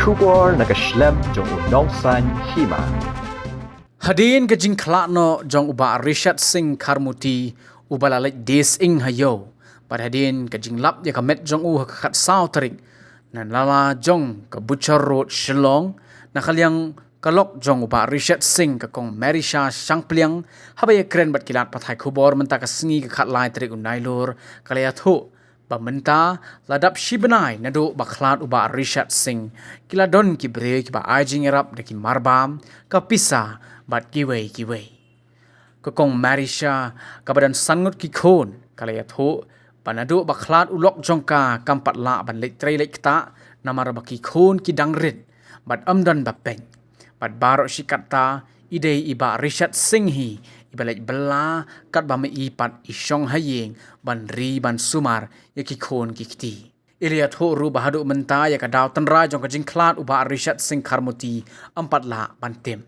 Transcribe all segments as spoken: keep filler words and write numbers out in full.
Khubor na ka shlem jong u Nongsaiñ Hima. Hadien ka jingkhlad noh jong u Bah Richard Singh Kharmuti uba la leit die sying ha ïew, bad hadien ka jinglap ïa ka met jong u ha ka khatsaw tarik, na nala jong ka Butcher Road Shillong, na ka liang ka lok jong u Bah Richard Singh, ka Kong Marisha Shangpliang, haba ïakren bad ki lad pathai khubor mynta ka sngi ka khatlai tarik u Nailur, ka la ïathuh ba mynta la dap shi bnai naduh ba khlad u Bah Richard Singh, ki la don ki briew kiba ai jingïarap da ki marbam, ka pisa bad kiwei kiwei. Ka Kong Marisha, kaba don san ngut ki khun, ka la ïathuh ba naduh ba khlad u lok jong ka, kam pat lah ban leit trei leit ktah, namar ba ki khun ki dang rit bad ym don ba peit. Bad baroh shi katta, i dei i Bah Richard Singh hi iba leit bylla, katba ma i pat i shong ha ïing ban ri ban sumar ïa ki khun ki kti. I la ïathuh ruh ba haduh mynta ïa ka daw tynrai jong ka jingkhlad u Bah Richard Singh Kharmuti ym pat lah ban tip.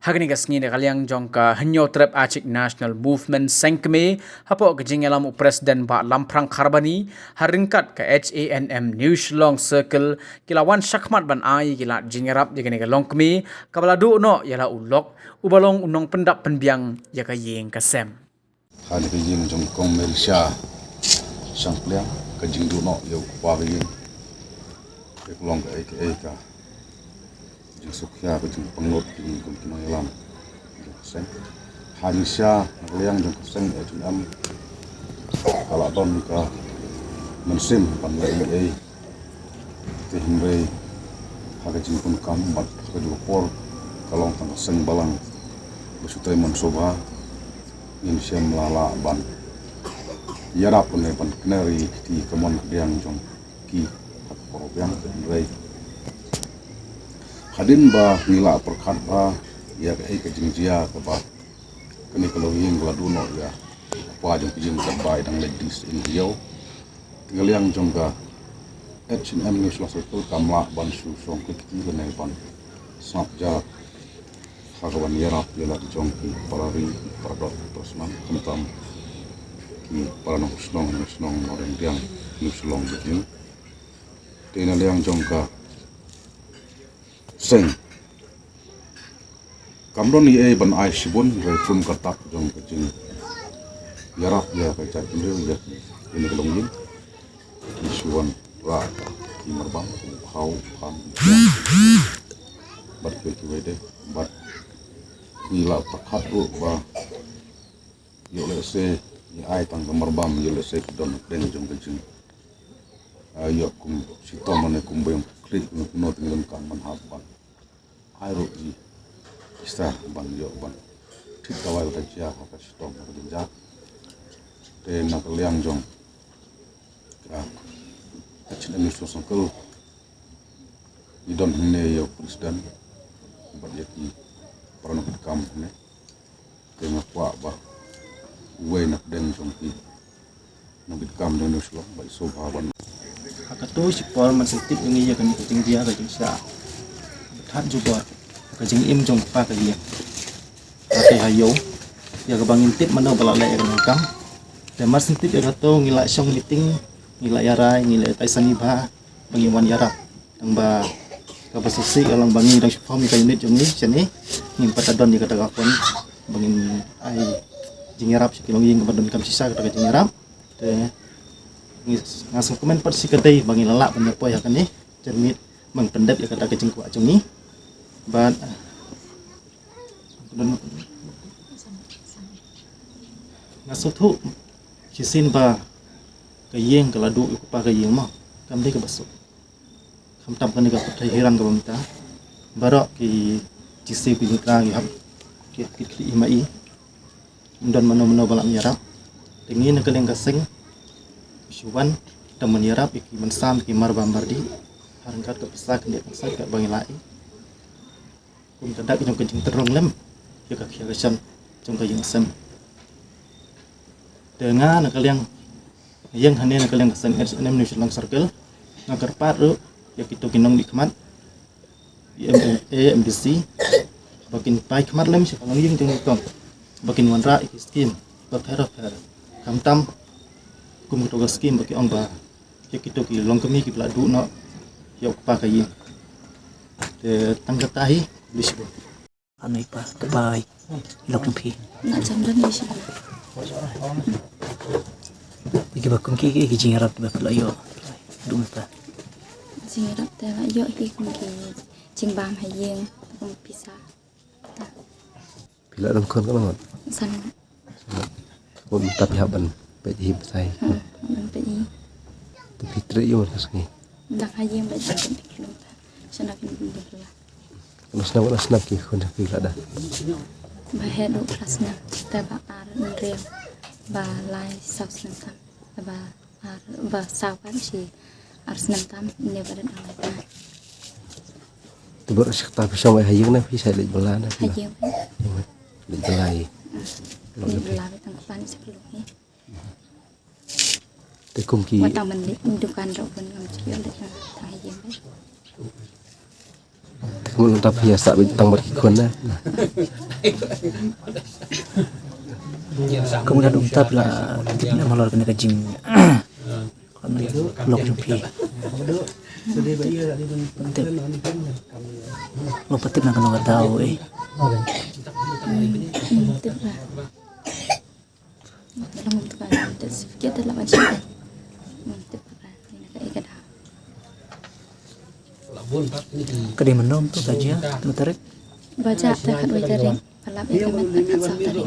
Ha kane ka sngi, na ka liang jong ka Hynñiewtrep Achik National Movement Seng Kmie, hapoh ka jingïalam u President Bah Lamphrang Kharbani, ha ryngkat ka H A N M New Shillong Circle, ki la wan shakhmat ban ai ki lad jingïarap ïa kane ka longkmie kaba la duh noh ïa la u lok, uba long u nongpyndap pynbiang ïa ka ïing ka sem. Ha kane ka ïing jong Kong Marisha Shangpliang, ka jingduh noh ïa u kpa ka ïing, ka long kaei kaei ka jingsngewkhia, ka jingpangnud jong ngi kum ki nongïalam jong ka seng. Ha Marisha, na ka liang jong ka seng H A N M, ka la don ka mynsiem ban leh ei ei. Te hynrei ha ka jingpynkam bad ha ka juh ka por, ka long tang ka seng balang ba shu trei mon sngewbha. Ngim shym la lah ban ïarap ne ban kner ïa ki kti kamon kadiang jong ki ha ka por biang. Te hynrei hadien ba ngi la pyrkhat bha ïa kaei ka jingjia kaba kane ka longïing ka la duh noh ïa u kpa jong ka ïing katba i dang leit die sying ha ïew. Te ka liang jong ka H A N M New Shillong Circle kam lah ban shu shong kti lane ban sngap jar ha ka ban ïarap ïa la ki jong ki para ri, para doh, para snam, khamtam ki para nongshong shnong, nongriang riang New Shillong Bikini. Te na liang jong ka seng, kam don ei ei ban ai shibun, hynrei kum ka dak jong ka jingïarap ïa ka jaitbynriew, ïa kine ki longïing, ki shu wanrah ki marbam, u khaw, u kham, bad kiwei kiwei de, bad ngi la pyrkhat ruh ba ïoh lehse ngi ai tang ka marbam, ïoh lehse ki don hapdeng jong ka jing, ah, ïoh kum shitom ne kum ba ïong khlieh, kumno kumno, te ngi donkam ban hap ban ai ruh ïa ki pisa ban ïoh ban thied dawai bad jia ha ka shitom ha ka jynjar. Te na ka liang jong ka H A N M New Shillong Circle, ngi don hangne ïa u president bad ïa ki para nongkitkam hangne. Te nga kwah ba uwei na pdeng jong ki nongkitkam jong New Shillong ba i sngewbha ban. Ha kato shi por, mynsiem tip jong ngi ïa kane ka jingjia, ka jingshah, ka thad jubor, ka jingim jong u kpa ka ïing, ka te ha ïew, ïa kaba ngim tip mano ba la leh ïa kane ka kam. Te mynsiem tip ïa kato, ngi la shong meeting, ngi la ïarai, ngi la ïatai sani bha ba ngin wan ïarap. Tang ba kaba shisha ka long ba ngi dang shu form ïa ka unit jong ngi shane, ngim pat don ïa kata ka khon ba ngin ai jingïarap sha ki longïing kaba donkam shisha kata ka jingïarap. Te ngi, nga sngewkmen pat shi ka dei ba ngi la lah ban ïa poi ha kane ka janmiet ban pyndep ïa kata ka jingkwah jong ngi. Bad nga sngewthuh shisien ba ka ïing ka la duh ïa u kpa ka ïing mo, kam dei kaba suk. Khamtam kane ka pyrthei hirang kaba mynta, baroh ki jingsiew ki jingkra ki hap, ki, ki khlieh i ma i. Ym don mano mano ba lah ïarap. Te ngi na ka liang ka seng shu wan tang ban ïarap ïa ki mynsiem, ki marbam mardih, ha ryngkat ka pisa, khyndiat khyndiat katba ngi lah. Kum ka dak jong ka jingtynrong lem ïa ka khia ka shan jong ka ïing sem. Te nga na ka liang ïing hangne, na ka liang ka seng H A N M New Shillong Circle, nga kyrpad ruh ïa kito ki nongdih khmat, ïa M L A, M D C, ba kin phai khmat lem sha ka longïing jong ngi, ba kin wanrah ïa ki skim bapher bapher. Khamtam kum kito ka skim ba ki ong ba ïa kito ki longkmie kiba la duh noh ïa u kpa ka ïing. Te tang kata hi, list bo. Ano i pa, te pa i lok jong phi. Na jam don list bo. Ki ba kum ki, ki, ki jingïarap ki ba phi la ïoh. Dum pa. Jingïarap te la ïoh hi kum ki jingbam ha ïing, kum pisa. Phi la don khun ka ngot? San. Khun ta phi hap ban peit hi batai. Ha, ban peit hi. Te phi trei ïa ka sngi. Dang ha ïing ba jam phi khun ta. Shana phi bin dukla. Kano snem, kano snem ki khun phi la da? Ba heh du klas snem. Te ba ar hynriew. Ba lai saw snem tam. Te ba ar, ba saw pat shi ar snem tam, ne ba dang ar. Te bor shi kata phi shong ha ïing ne phi sa leit bylla ne phi? Ha ïing. Leit bylla hi. Leit bylla hi tang kpan sa klok hi. Te kum ki. Wat tang ban leit dukan ro pun ngam chi leit tang ha ïing. Te kumno tap ïa sa bit tang bad ki khun na. Kumno tap la tip na malor kane ka jing. Lok jong phi. Tip. Long patip na kano ka daw eh. Tip la. Long tu ka certificate la ban shim. Tip la. Ina ka ika daw. Ka dei mynno tu ka jia, tu tarik? Ba jia te khatwei tarik. Ba lap ïa ka met te khatsaw tarik.